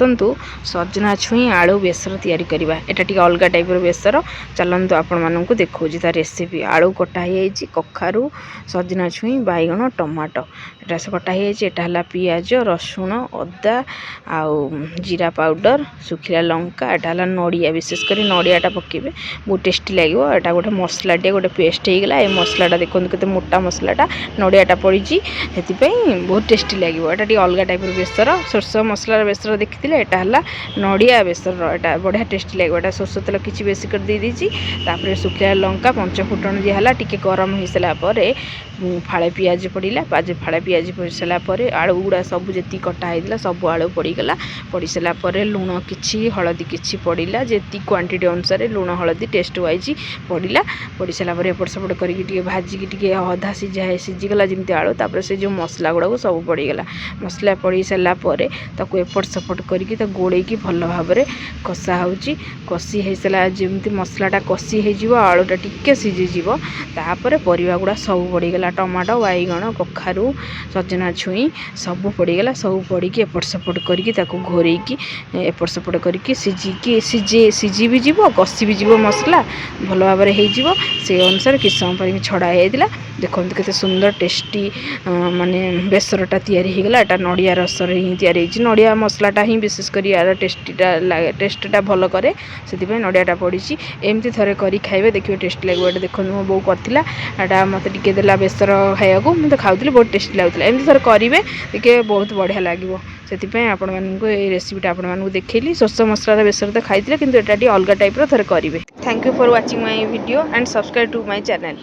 ଆସନ୍ତୁ ସଜନା ଛୁଇଁ ଆଳୁ ବେସର ତିଆରି କରିବା। ଏଇଟା ଟିକେ ଅଲଗା ଟାଇପ୍ର ବେସର। ଚାଲନ୍ତୁ, ଆପଣମାନଙ୍କୁ ଦେଖାଉଛି ତା ରେସିପି। ଆଳୁ କଟା ହେଇଯାଇଛି, କଖାରୁ, ସଜନା ଛୁଇଁ, ବାଇଗଣ, ଟମାଟୋ, ଏଇଟା ସବୁ କଟା ହେଇଯାଇଛି। ଏଇଟା ହେଲା ପିଆଜ, ରସୁଣ, ଅଦା ଆଉ ଜିରା ପାଉଡ଼ର, ଶୁଖିଲା ଲଙ୍କା। ଏଇଟା ହେଲା ନଡ଼ିଆ। ବିଶେଷ କରି ନଡ଼ିଆଟା ପକାଇବେ, ବହୁତ ଟେଷ୍ଟି ଲାଗିବ। ଏଇଟା ଗୋଟେ ମସଲାଟିଏ, ଗୋଟେ ପେଷ୍ଟ ହେଇଗଲା। ଏ ମସଲାଟା ଦେଖନ୍ତୁ, କେତେ ମୋଟା ମସଲାଟା। ନଡ଼ିଆଟା ପଡ଼ିଛି, ସେଥିପାଇଁ ବହୁତ ଟେଷ୍ଟି ଲାଗିବ। ଏଇଟା ଟିକେ ଅଲଗା ଟାଇପ୍ର ବେସର। ସୋରିଷ ମସଲାର ବେସର ଦେଖିଥିଲେ, ଏଇଟା ହେଲା ନଡ଼ିଆ ବେସରର। ଏଇଟା ବଢ଼ିଆ ଟେଷ୍ଟି ଲାଗିବ। ଏଇଟା ସୋରିଷ ତେଲ କିଛି ବେଶୀ କରି ଦେଇଦେଇଛି। ତାପରେ ଶୁଖିଲା ଲଙ୍କା, ପଞ୍ଚ ଫୁଟଣ ଦିଆହେଲା। ଟିକେ ଗରମ ହେଇସାରିଲା ପରେ ଫାଳେ ପିଆଜ ପଡ଼ିଲା। ଫାଳେ ପିଆଜ ପଡ଼ି ସାରିଲା ପରେ ଆଳୁ ଗୁଡ଼ା ସବୁ ଯେତିକି କଟା ହେଇଥିଲା, ସବୁ ଆଳୁ ପଡ଼ିଗଲା। ପଡ଼ି ସାରିଲା ପରେ ଲୁଣ କିଛି, ହଳଦୀ କିଛି ପଡ଼ିଲା। ଯେତିକି କ୍ୱାଣ୍ଟିଟି ଅନୁସାରେ ଲୁଣ, ହଳଦୀ ଟେଷ୍ଟ ୱାଇଜ୍ ପଡ଼ିଲା। ପଡ଼ି ସାରିଲା ପରେ ଏପଟ ସେପଟ କରିକି ଟିକେ ଭାଜିକି ଟିକେ ଅଧା ସିଝିଗଲା ଯେମିତି ଆଳୁ, ତାପରେ ସେ ଯେଉଁ ମସଲା ଗୁଡ଼ାକୁ ସବୁ ପଡ଼ିଗଲା। ମସଲା ପଡ଼ି ସାରିଲା ପରେ ତାକୁ ଏପଟ ସେପଟ କରିକି ତାକୁ ଗୋଳେଇକି ଭଲ ଭାବରେ କଷା ହେଉଛି। କଷି ହେଇସାରିଲା, ଯେମିତି ମସଲାଟା କଷି ହେଇଯିବ, ଆଳୁଟା ଟିକେ ସିଝିଯିବ, ତାପରେ ପରିବା ଗୁଡ଼ା ସବୁ ପଡ଼ିଗଲା। ଟମାଟୋ, ବାଇଗଣ, କଖାରୁ, ସଜନା ଛୁଇଁ ସବୁ ପଡ଼ିଗଲା। ସବୁ ପଡ଼ିକି ଏପଟ ସେପଟ କରିକି ତାକୁ ଘୋରେଇକି ଏପଟ ସେପଟ କରିକି ସିଝିକି ସିଝି ବି ଯିବ, କଷି ବି ଯିବ, ମସଲା ଭଲ ଭାବରେ ହେଇଯିବ। ସେଇ ଅନୁସାରେ କିଛି ସମୟ ପାଇଁ ଛଡ଼ା ହେଇଯାଇଥିଲା। ଦେଖନ୍ତୁ, କେତେ ସୁନ୍ଦର ଟେଷ୍ଟି ମାନେ ବେସରଟା ତିଆରି ହେଇଗଲା। ଏଇଟା ନଡ଼ିଆ ରସରେ ହିଁ ତିଆରି ହେଇଛି। ନଡ଼ିଆ ମସଲାଟା ହିଁ ବିଶେଷ କରି ୟାର ଟେଷ୍ଟିଟା ଲାଗେ, ଟେଷ୍ଟଟା ଭଲ କରେ। ସେଥିପାଇଁ ନଡ଼ିଆଟା ପଡ଼ିଛି। ଏମିତି ଥରେ କରି ଖାଇବେ, ଦେଖିବେ ଟେଷ୍ଟି ଲାଗିବ। ଏଇଟା ଦେଖନ୍ତୁ, ମୋ ବୋଉ କରିଥିଲା ଏଇଟା, ମୋତେ ଟିକେ ଦେଲା ବେସର ଖାଇବାକୁ। ମୁଁ ତ ଖାଉଥିଲି, ବହୁତ ଟେଷ୍ଟି ଲାଗୁଥିଲା। ଏମିତି ଥରେ କରିବେ, ଟିକେ ବହୁତ ବଢ଼ିଆ ଲାଗିବ। ସେଥିପାଇଁ ଆପଣମାନଙ୍କୁ ଏଇ ରେସିପିଟା ଆପଣମାନଙ୍କୁ ଦେଖେଇଲି। ସୋରିଷ ମସଲାର ବେସର ତ ଖାଇଥିଲେ, କିନ୍ତୁ ଏଇଟା ଟିକେ ଅଲଗା ଟାଇପ୍ର। ଥରେ କରିବେ। Thank you for watching my video and subscribe to my channel.